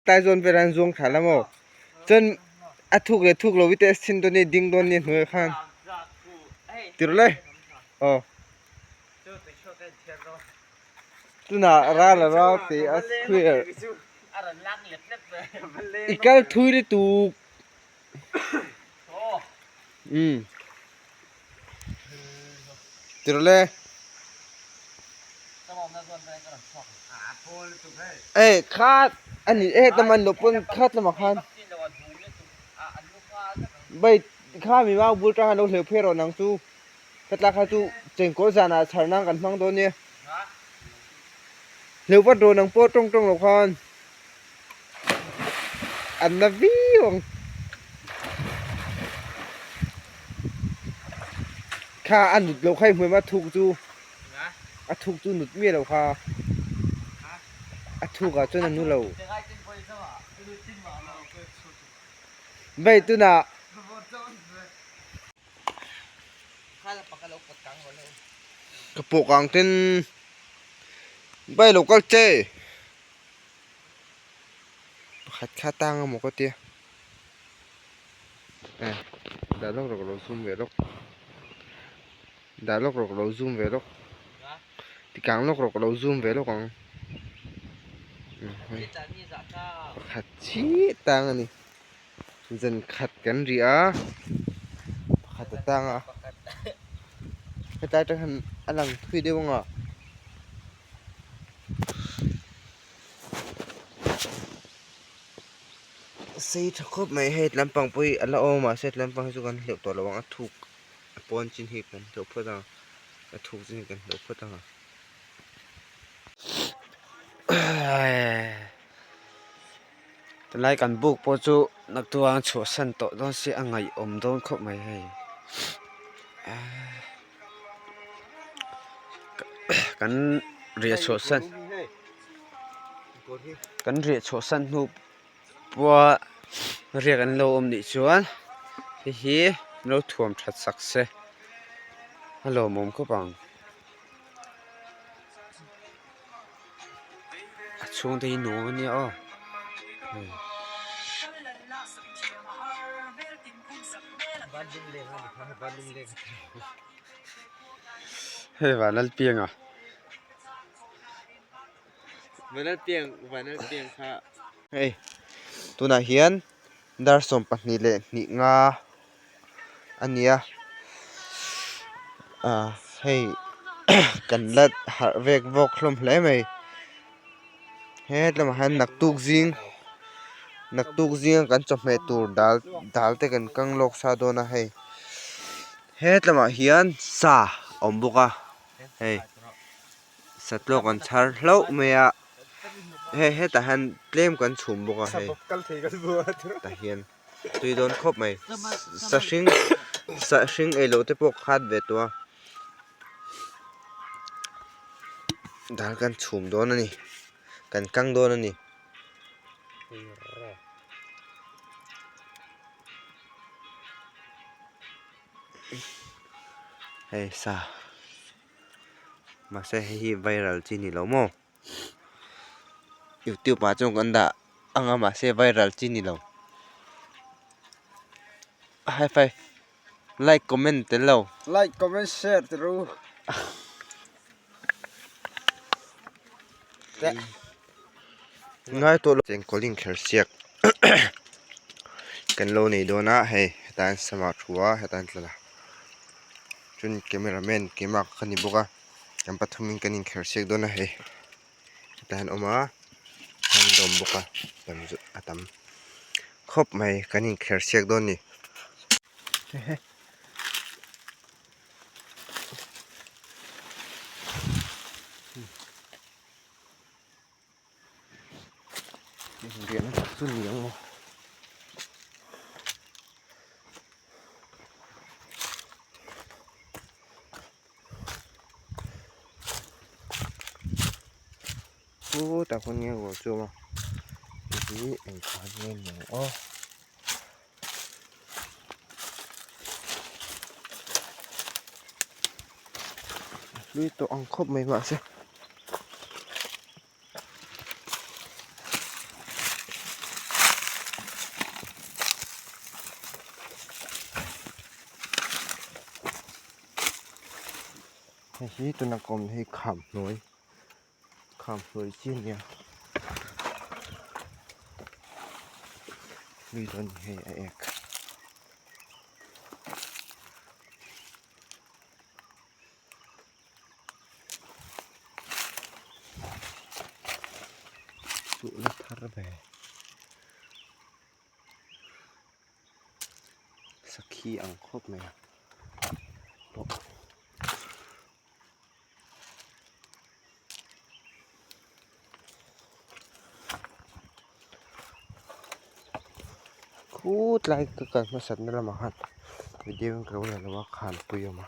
Tlai zawn velah an zuang thla la maw? Chuan a thuk leh thuk lo i test thin dawn i ding dawn nia hnuaiah khan. Ti rawh le. Aw. Tunah ral a ral tih a square. I kal thui lutuk. Umm. Ti rawh le. Ei khat ani e taman lo pawn khat lamah khan bai kha mi mau bul tang an lo hleuh phei rawh nang chu ka tlak kha chu chengkawl zanah chhar nan kan hmang dawn nia hleuh vat rawh nang pawh tawng tawng lo khan an na viau ang kha a nut loh kha i hmuh em a thuk chu. A thuk chu nut miah lo kha. A thuk ah chuan a nu lo. Vei tunah. Ka pawh kang ten bai lo kal che. Pakhat kha tang emaw ka tia. Eh dah lawk rawh ka lo zoom ve lawk. Dah lawk rawh ka lo zoom ve lawk. Tikang lawk rawh ka lo zoom ve lawk ang. Pakhat chiah tang a ni. Zan khat kan ri a. Pakhat a tang a. Hetlai atang hian a lang thui deuh ang a. Sei tha khawp mai hei lampang pawh hi a la awm a mahse lampang hi chu kan hleuh tawh lo ang a thuk. A pawn chin hi kan hlauh phawt ang a thuk chin hi kan hlauh phawt ang Tunlai kan buk pawh chu naktuk ang chhuahsan tawh dawn se a ngaihawm dawn khawp mai hei kan riah chhuahsan kan riah chhuahsan hnu Pua riak an lo awm nih chuan hei hi an lo thuam that sak se a lawmawm khawp ang a chhung te hi nuam ania aw hei. Hei Vanlalpianga. Hei tunah hian dar 22 leh hnih nga a ni a ah hei kan la harh vek vawk hlawm hle mai hetlaiah hian naktuk zing naktuk zinga kan chawhmeh tur dal dal te kan kang lawk sa dawn a hei hetlaiah hian sa a awm bawk a hei. Satlawk an chhar hlauh mai a hei hetah hian tlem kan chhum bawk a hei tah hian tui dawn khawp mai sahring sahring ei loh te pawh khat ve tawh a dal kan chhum dawn a ni kan kang dawn a ni. Hei sa. Mahse hei hi viral chi ni lo maw youtube ah chuan kan dah ang a mahse viral chi ni lo high five like comment tel lo like comment share te ru ngai tawh lo chengkawl inkher siak kan lo nei dawn a hei hetah hian sama thu a hetah hian tla chuan camera man keimah ka ni bawk a kan pathum in kan inkher siak dawn a hei hetah hian a awm a an dawm bawk a tam chu a tam khawp mai kan inkher siak dawn a ni. Riahna tak chu ni ang maw. Chutah khawn nge ruah chu a awm a hei hi eng khan nge ni ang aw. A hlui tawh ang khawp mai mahse. Hei hi tuna ka awmna hi kham hnuai kham hnuai chi a nia mi chuan hei a ek. Chuh la thar ve sakhi ang khawp mai a pawh Khutlai ka kal hmasat na lamah khan video in ka lo la lo a khanpui a awm a.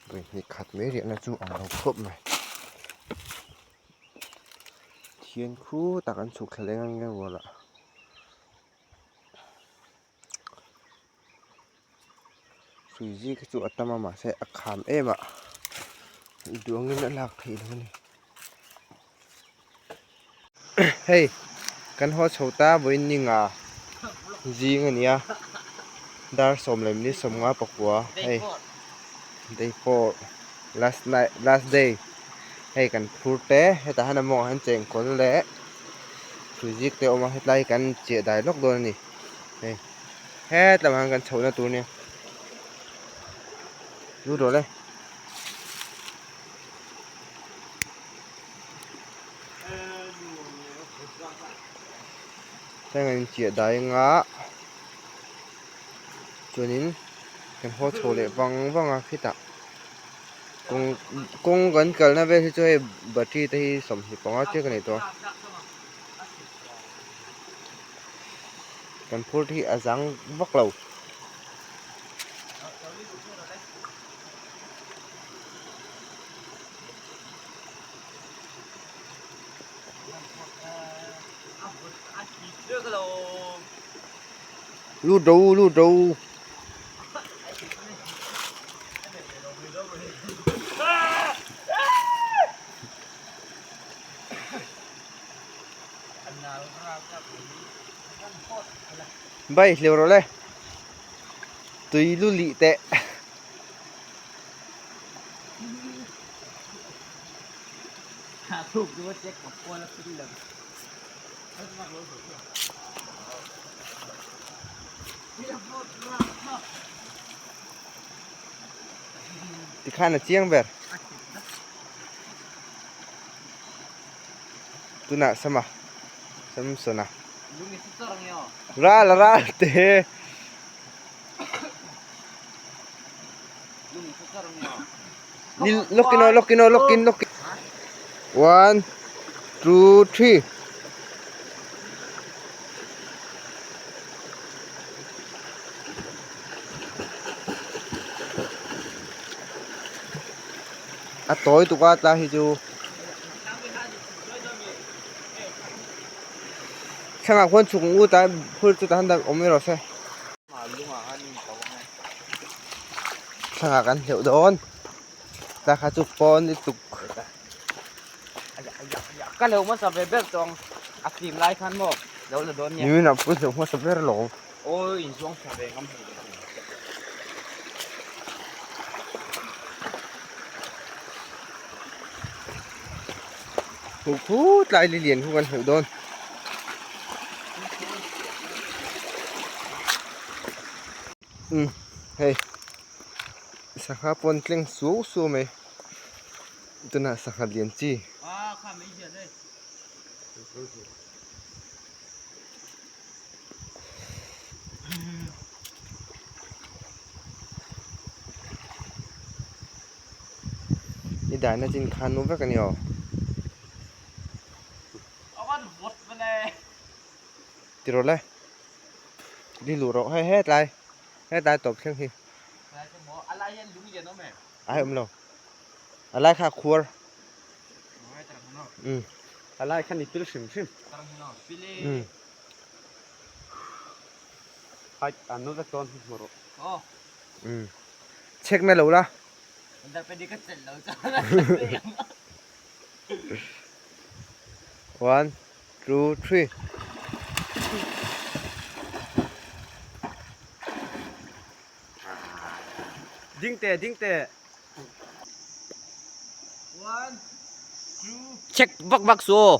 Pahnih khat mai riahna chu ang lo khawp mai thian khutah kan chhuk thla leng ang e rual ah. Hrui zîk hi chu a tam a mahse a kham em a duh angin a lak theih loh a ni hei kan haw chho ta vawiin ni nga zing a ni a dar 19:54 hei day 4 last night last day hei kan phur te hetah hian a mawngah hian chengkawl leh hrui zîk te a awm a hetlai hi kan chiah dai lawk dawn a ni hei. Hetlai ah hian kan chhohna tur nia lut rawh le. Heng an inchiah dai anga chuanin kan haw chho leh vang vang a khitah kawng kawng kan kalna vel hi chu hei battery te hi 25 chiah ka nei tawh a. Kan phur hi a zang vak lo. Lut ro lut ro. Bai hleuh rawh le tui lu lih teh. Tikhan a chiang ber. Tunah sama Samsona ral ral te lock in aw lock in aw lock in lock in 1 2 3 A tawi tuk a tla hi chu thlangah khuan chhuk ang u tlai phur chu tah hian dak awm erawh se thlangah kan hleuh dawn tah kha chu pawn lutuk. Ka hleuh hmasa ve ber tawng a fim lai khan maw lo la dawn nia. Nimin ah pawh hleuh hmasa ber alawm. Awi inzuang thla ve ngam hei. Hu khu tlai li lian khu kan hleuh dawn. Um hei sangha pawn tleng suau suau mai tunah sangha lian chi. I dahna chin kha nu vek a ni aw. Ti rawh le. Ni luh rawh hei hetlai hetlai tawp thleng hi. Ai awm lo. A lai kha a khuar. Um. A lai kha ni pil hrim hrim. Um. Hai an nu vek dawn hmu rawh. Um. Check na lo la. 1 2 3. Ding teh ding teh. Check vak vak su aw.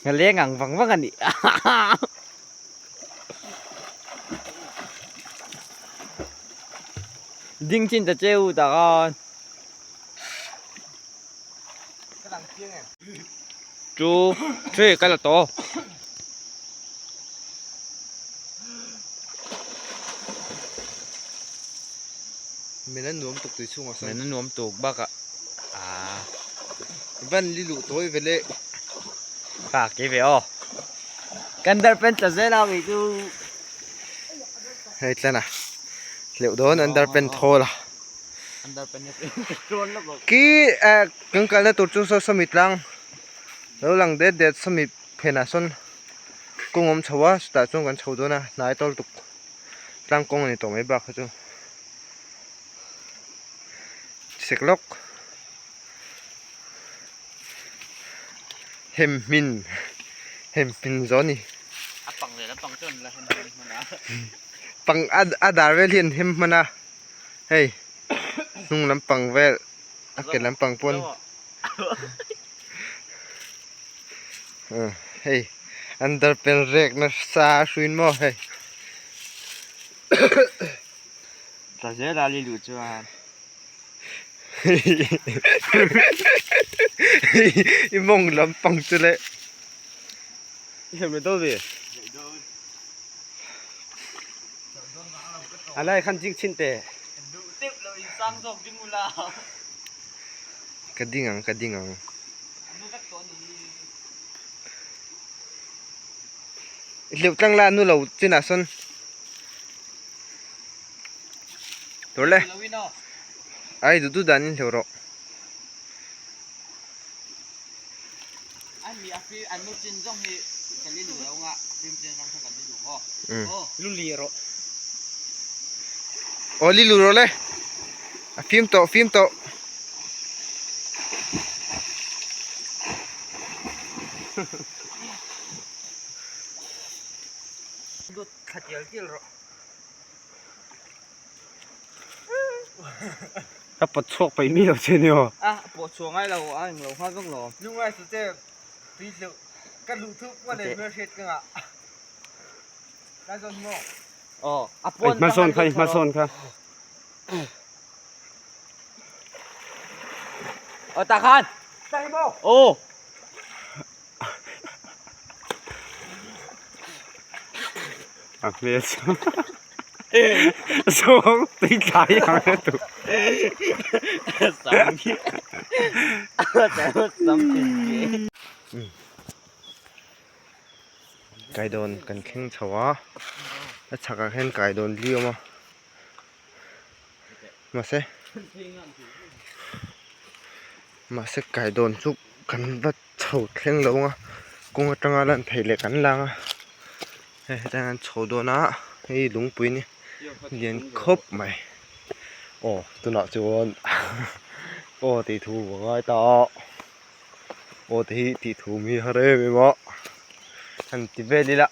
Ka leng ang vang vang a ni. Ding chin ta cheu ta khan. Two, three, ka la tawh. Men a nuam tuk tui chhungah sawn. Men a nuam tuk bakah ah. Van li luh tawi ve le. Ka ke ve aw. Kan darpen tla zel a kei chu. Hei tlan a. Hleuh dawn an darpen thawl a. Ki kan kalna tur chu saw sawmi tlang lo lang det det sawmi phenah sawn kawng awm chho a chutah chuan kan chho dawn a hnai tawl tuk tlang kawng a ni tawh mai bak kha chu sek lawk hem hmin hem hmin zawh a ni pang a dar vel hi an hem hman a. Hei hnung lampang vel a ke lampang pawn hei underpant rek nasa a hruin maw hei. Tla zel a li luh chuan. I mawng lampang chu leh. I hleuh leh dawn ve. A lai khan jing chhin teh. Ka ding ang ka ding ang. I hleuh tlang la nu lo chinah sawn tur le ai duh duh dan in hleuh rawh. Aw li lu rawh le a fim tawh fim tawh. Ka pawt chhuak paih mi lo che ni aw. A pawt chhuak ngai lo a englo nghal vak lo. Lungngai su che tui hleuh ka luh thup pawh nei hmelhriat ka ngah. Ka zawn maw? Aw a pawn hma zawn kha i hma zawn kha. Aw tah khan. Tah hi maw? Aw. A hmel chu zawng tui tlai ang a duh. Kaidawn kan thleng chho a a chhakah hian kaidawn li a awm a mahse mahse kaidawn chu kan va chho thleng lo ang a kawng atanga lan theih leh kan lang a hei hetah hian chho dawn a hei lungpui ni lian khawp mai aw tunah chuan aw tih thu a ngai ta a aw te hi tih thu mi har em em a han ti vel ila.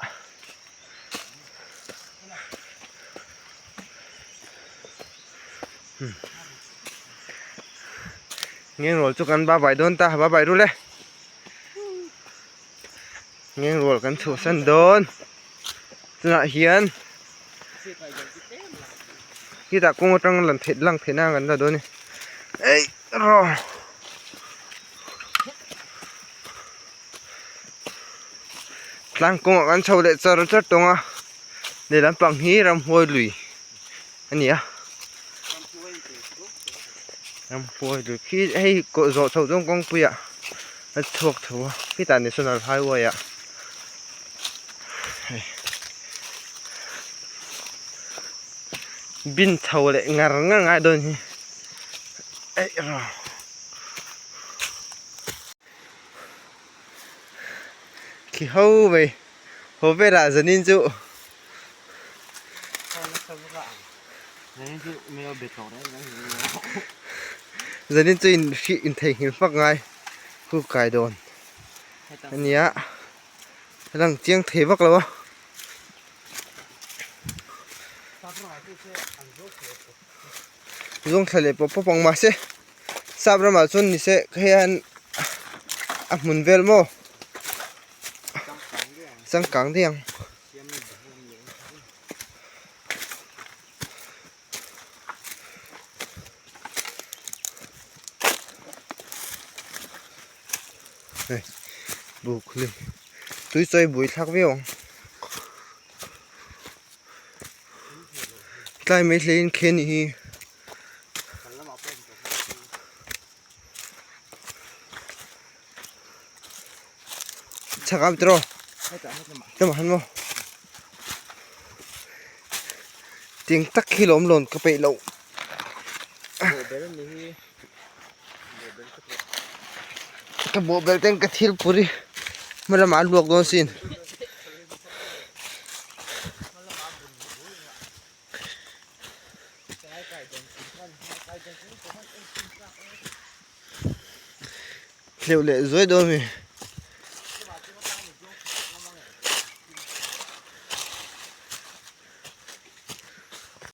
Ngengrual chu kan ba bai dawn ta ba bai rul e Ngengrual kan chhuahsan dawn chunah hian khitah kawng atang lan theih lang theih nan kan la dawn a ni eih rawh. Tlang kawngah kan chho leh char char tawng a lehlam pang hi ramhuai lui a ni a ramhuai lui khi hei zawh chhoh dawn kawngpuiah a chhuak tho a khitah national highway ah hei bin chho leh ngar ngar ngai dawn hi eih rawh. Khi ho mai haw velah zanin chu zanin chu in hrih in theihnghilh hmak ngai khu kai dawn ania a lang chiang thei vak lo a. Zawng thla leh pawp pawp ang mahse sap ramah chuan ni se hian a hmun vel maw changkang daih ang. Hei buk hi tui chawi bui thlak viau ang. Tlai mai hlein khi anih hi. Chhak am tiraw? Tlem ah han maw? Tiang tak hi lawm lawn ka peih loh. Ka bawh belh ten ka thil puri hma lamah a luak dawn sin. Hleuh leh zuai dawn mi.